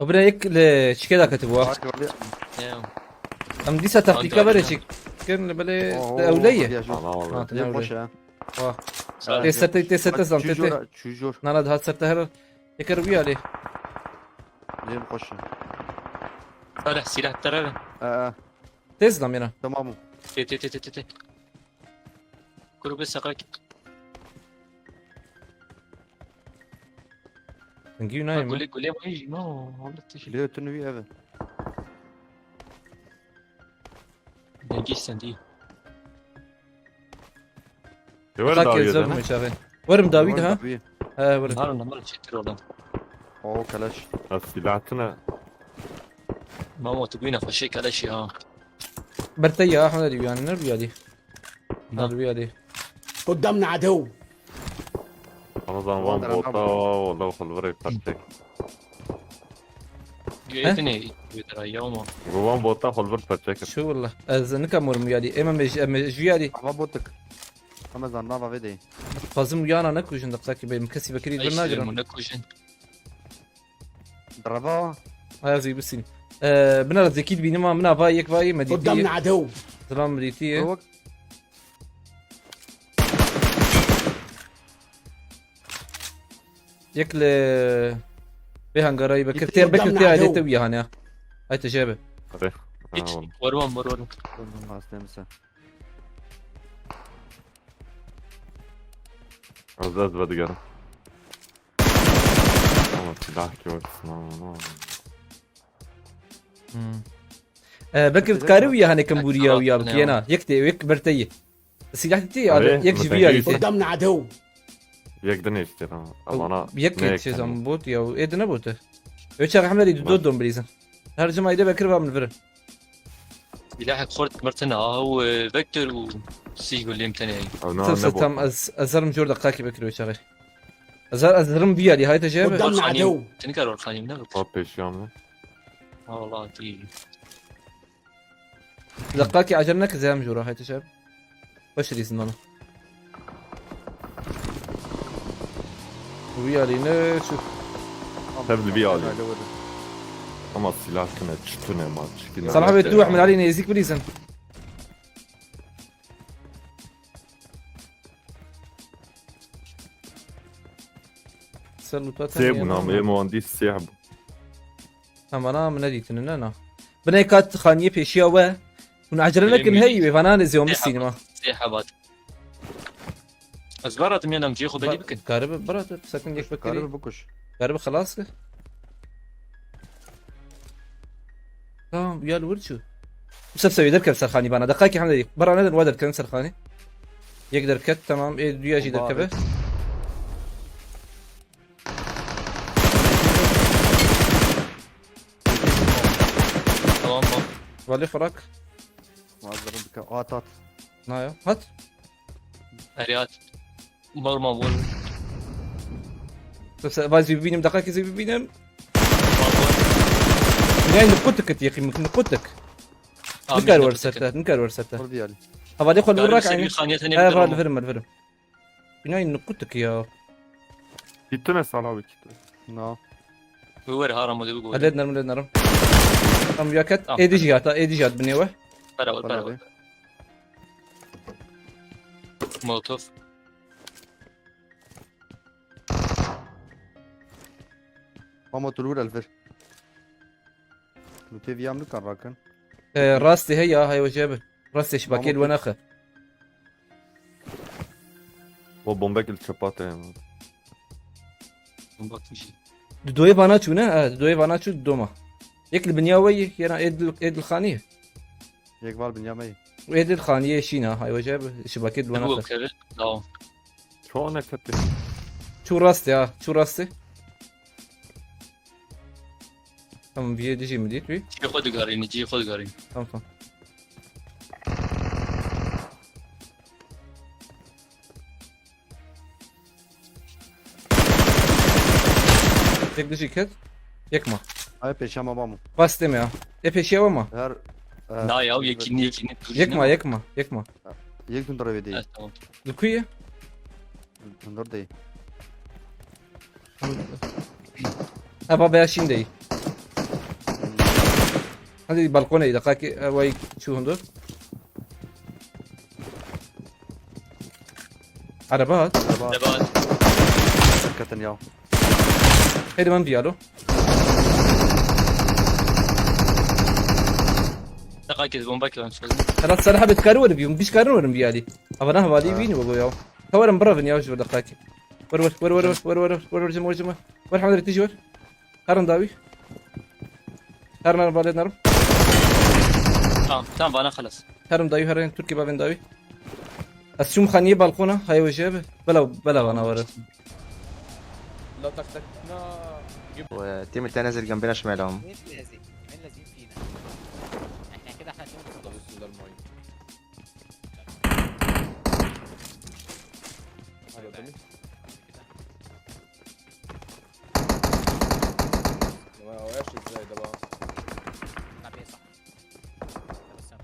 وبنا يك لشكدا كتبوا ام ديسا تكتيكا بري كان بلي اوليه تي تي ستة زام تي تي نانا هات ستة هر يكربي عليه ليه مخش صالح سلاح ترى تزلم ينا تمام تي تي تي تي تي كل بس سقاك نجيو نايم قول لي قول لي ما يجي ما والله تجي ليه تنوي هذا نجي سندي ورم داويد ها ورم نهار شتر والله اوه كلاش سلاحتنا ماما تقولنا فشي كلاش ها برتيا احنا اللي يعني نربي عليه نربي عليه قدامنا عدو رمضان وان بوطا والله خلوري بارتي جيتني ترى يوم وان بوطا خلور بارتي شو والله نكا مرمي علي اما مجيالي ما بوتك رمضان نافا فيدي فازم ويانا نكوجن دقاك بي مكسي بكري برناجر نكوجن ضربه هذه بسين بنا اكيد بينما منا بايك باي مديتي قدامنا عدو سلام مديتي يكل بهنجراي بكرتير بكرتير عليه توي هنا هاي تجابه وروان وروان عزاز بدقرة بكر تكاروية هنا كمبوريا ويا بكينا يكتي ويك برتي سلاح تي يك جبيا قدامنا عدو يك دنيش ترى انا يك شي زنبوت يا ايه دنا بوت يا حمله دودون بريزن هرجم ايده بكر باب من فرن سلاحك خرد مرتنا هو فيكتور و سيجو اللي متني تم ازرم جور دقاكي بكر وشغل ازرم بيا دي هاي تجابه قدامنا عدو تنكر الخاني من بيش والله تي دقاكي عجلناك زي مجورة هاي تشاب بشري زنانه ويا لينا شوف تبدي بيا علي اما السلاح كنا تشتنا ما تشكينا صراحة بتروح من علينا يزيك بريزن سيبو نعم ايه مهندس سيبو اما انا من هذيك انا بناي كات خانيه بيشيا و ونعجل لك نهي فانا زيوم السينما سيحبات أزبرت مين أمجي خو بدي بكن كارب برات ساكن جيك بكري كارب بكش كارب خلاص تمام يا الورشو مسبسوي دركب سرخاني بانا دقايق حمد برا ندر ودر كان سرخاني يقدر كت تمام ايه دياجي دركبه تمام والي فراك معذرة بك هات نايا هات هريات مرمى بول بس بازي بينم دقائق زي بينم يعني نقطك يا اخي نقطك نكر ورسته نكر ورسته هذا يدخل وراك يعني هذا الفرم الفرم بناي نقطك يا يتنس على وجهك نو وين هرم ودي بقول هلدنا نرم ام ياكت اي جات اي جات بنيوه برا برا مولوتوف ماما تلور الفر لو يعملوا كان راكن راستي هي هاي وجابه راستي شباكيل ونخه وبومباك الشباطة بومباك تمشي دوي باناتشو نا دوي باناتشو دوما ياك البنياوي يانا ايد الخانيه ياك بال بنياوي وايد الخانيه شينا هاي وجاب شباكيل ونخه شو انا كتب شو راستي اه شو راستي تمام بيجي ديجي مديت بي جي خد قاريني جي خد قاريني تمام تمام يك ديجي كت يكما هاي بيشاما بامو بس تمام اي بيشاما ما هر لا يا يكني يكني يكما يكما يكما يك تندر بدي الكوية تندر دي ابا باشين دي هذه بالكونه دقاك واي شو هندور عربات عربات سكتن ياو هيدي من بيالو دقاك بومباك خلاص صراحة بتكارور بيوم بيش كارور بيالي أبنا هوالي بيني وبو ياو هورم برافن ياو شو دقاك ور ور ور ور ور ور ور ور جم ور جم ور حمد تيجي ور هرم داوي هرم بالي نرم تمام انا خلص هرم داوي هرم تركي بابين داوي السوم خانية بالكونة هاي وجهه بلا بلا انا ورا لا تك تك والتيم التاني نازل جنبنا شمال اهو. مين لازم فينا احنا كده، احنا ما وقعش ازاي ده بقى؟ نلعب ايه صح؟ بس انا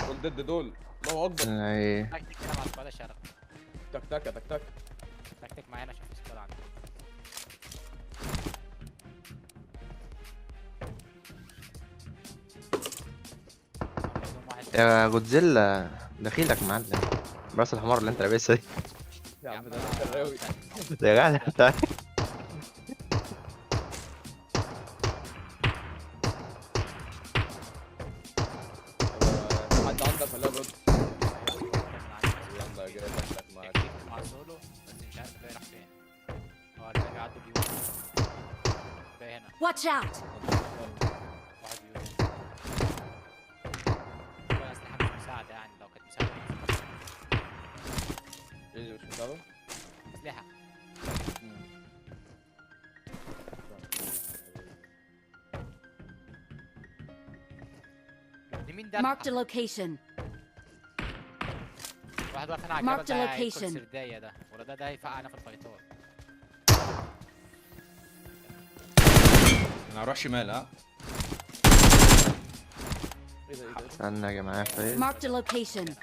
دول ضد دول. الله اكبر. ايه تكتيك كده مع squad الشرق. تك تك تك تك تكتيك معانا عشان في squad عندنا. يا جودزيلا دخيلك معلم، راس الحمار اللي انت لابسها دي يا عم ده انا شراوي يا جدع انت. حد عندك ولا برد؟ يلا يا جدع تك معاك مع سولو بس مش عارف الباقي راح فين. هو الباقي بيعدوا بيوت. الباقي هنا. Watch out. واحد بيوت. اسلحة مش مساعدة يعني، لو كانت مساعدة. ايه اللي مش مساعدة؟ اسلحة. مين ده؟ Marked a location. واحد واقف هنا على الجبل Marked a ده هيدخل location. سردية ده، ولا ده هيفقعنا في الفيطار. انا هروح شمال. ها استنى يا جماعة فين؟ Marked a location.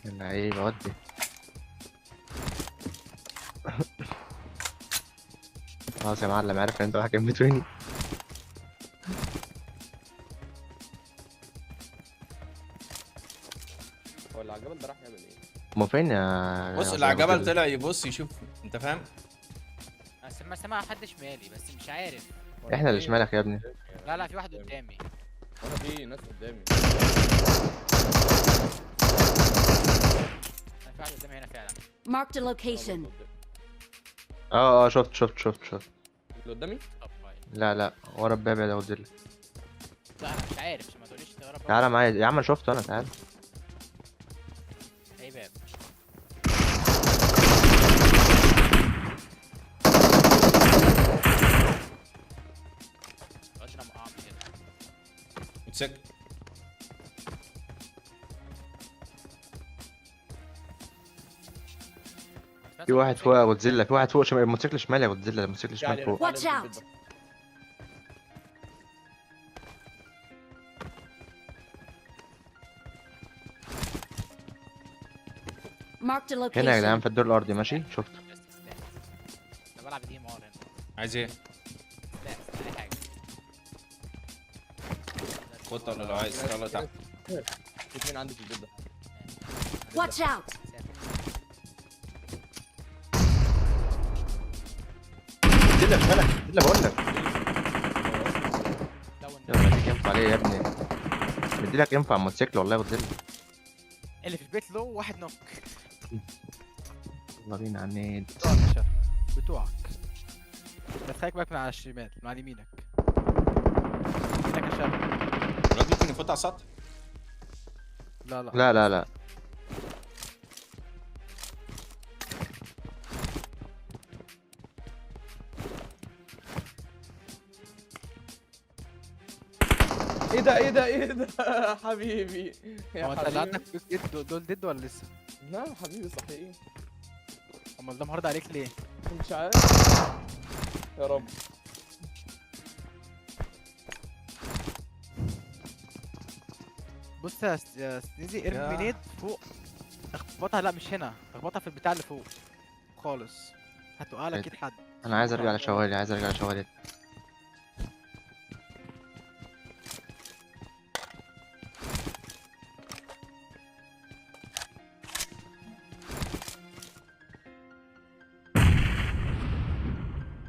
اللعيبة ودي. خلاص يا معلم، عارف ان انت واحد كلمتوني. هو اللي على الجبل ده راح يعمل ايه؟ ما فين يا بص اللي على الجبل طلع يبص يشوف، انت فاهم؟ بس ما سمع حد شمالي بس مش عارف. احنا اللي شمالك يا ابني. لا لا في واحد قدامي. انا في ناس قدامي. انا في واحد قدامي هنا فعلا. Marked a location. اه شفت شفت شفت شفت. اللي قدامي؟ لا لا ورا الباب يا جودزيلا. لا انا مش عارف عشان ما تقوليش ورا الباب. تعالى معايا يا عم، شفته انا، تعالى. اي باب؟ موتوسيكل. في واحد فوق يا جودزيلا، في واحد فوق شمال، الموتوسيكل شمال يا جودزيلا، الموتوسيكل شمال فوق. Watch out. Marked a location. هنا يا جدعان في الدور الارضي ماشي، شفته. انا بلعب DMR هنا. عايز ايه؟ لا اي حاجة. خد ولا لو عايز يلا تعال. في اثنين عندي في البيت ده. Watch out. جودزيلا شمالك، جودزيلا بقول لك. يلا مديك ينفع عليه يا ابني، مديلك ينفع الموتوسيكل والله يا جودزيلا. اللي في البيت له واحد نوك. يلا بينا على النيد. بتوعك بس خليك بالك من على الشمال، من على يمينك. يمينك يا شباب. الواد ممكن يفوت على السطح. لا لا لا لا لا. ايه ده ايه ده ايه ده حبيبي يا هو انت اللي حبيبي. عندك فلوس دول ديد ولا لسه؟ لا حبيبي صحيح. امال ده مهارد عليك ليه؟ مش عارف يا رب. بص يا سنيزي، ارمي nade فوق، اخبطها. لا مش هنا، اخبطها في البتاع اللي فوق خالص، هتوقع لك اكيد حد. انا عايز ارجع لشوالي، عايز ارجع لشوالي.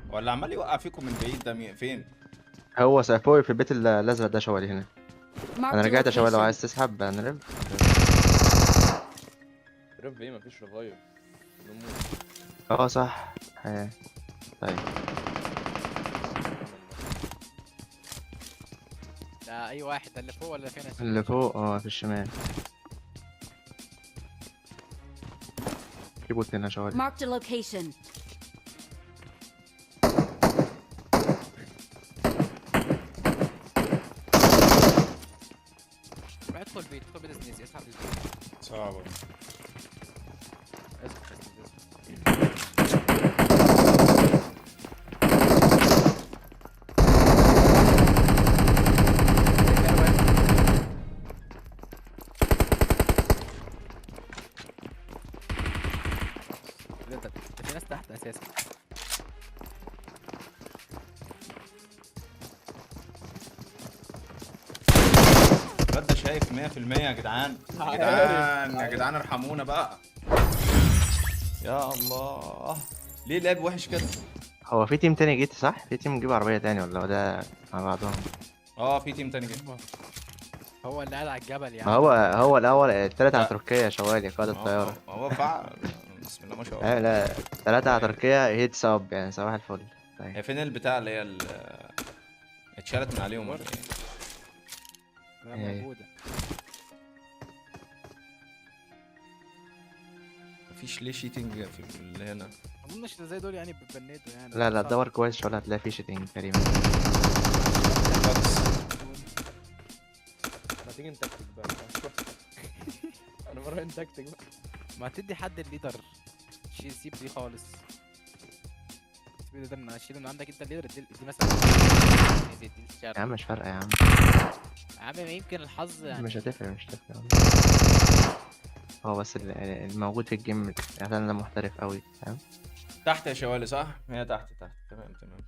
ولا عمال يوقع فيكم من بعيد ده فين؟ هو سافوي في البيت الازرق ده شوالي هنا. انا Marked a رجعت يا شوالي، لو location. عايز تسحب انا revive. revive ايه؟ مفيش revive. اه صح. طيب ده اي واحد؟ ده اللي فوق ولا فين؟ اللي فوق اه في الشمال. في bot هنا يا شوالي. Marked a location. روح ادخل بيت، ادخل بيت سنيزي، اسحب البيت. صعبة. اسحب سنيزي. ده ده في ناس تحت اساسا. الواد ده شايف 100% يا جدعان، يا جدعان يا جدعان ارحمونا بقى. يا الله ليه لعب وحش كده؟ هو في team تاني جيت صح؟ في team جيب عربية تاني ولا هو ده مع بعضهم؟ اه في team تاني جه. هو اللي قاعد على الجبل يعني. ما هو الأول التلاتة على لا. تركيا يا شوالي، قائد الطيارة. هو فعل بسم الله ما شاء الله. لا تلاتة على تركيا heads up يعني، صباح الفل. طيب هي فين البتاع اللي هي اتشالت من عليهم ولا ايه؟ لا إيه. موجودة. مفيش ليه cheating في اللي هنا؟ ما اظنش زي دول يعني بيبندوا يعني. لا لا صعب. دور كويس شوالي، هتلاقي فيه cheating تقريبا. ما تيجي نتكتك بقى. انا بروح نتكتك بقى. ما تدي حد ال leader، شيل سيب دي خالص. سيب ده من شيله من عندك انت ال leader، ادي مثلا ادي يا عم مش فارقة يا عم. يا عم يمكن الحظ يعني. مش هتفرق، مش هتفرق. هو بس الموجود في ال game عشان انا محترف قوي فاهم. تحت يا شوالي صح؟ هي تحت تحت. تمام تمام.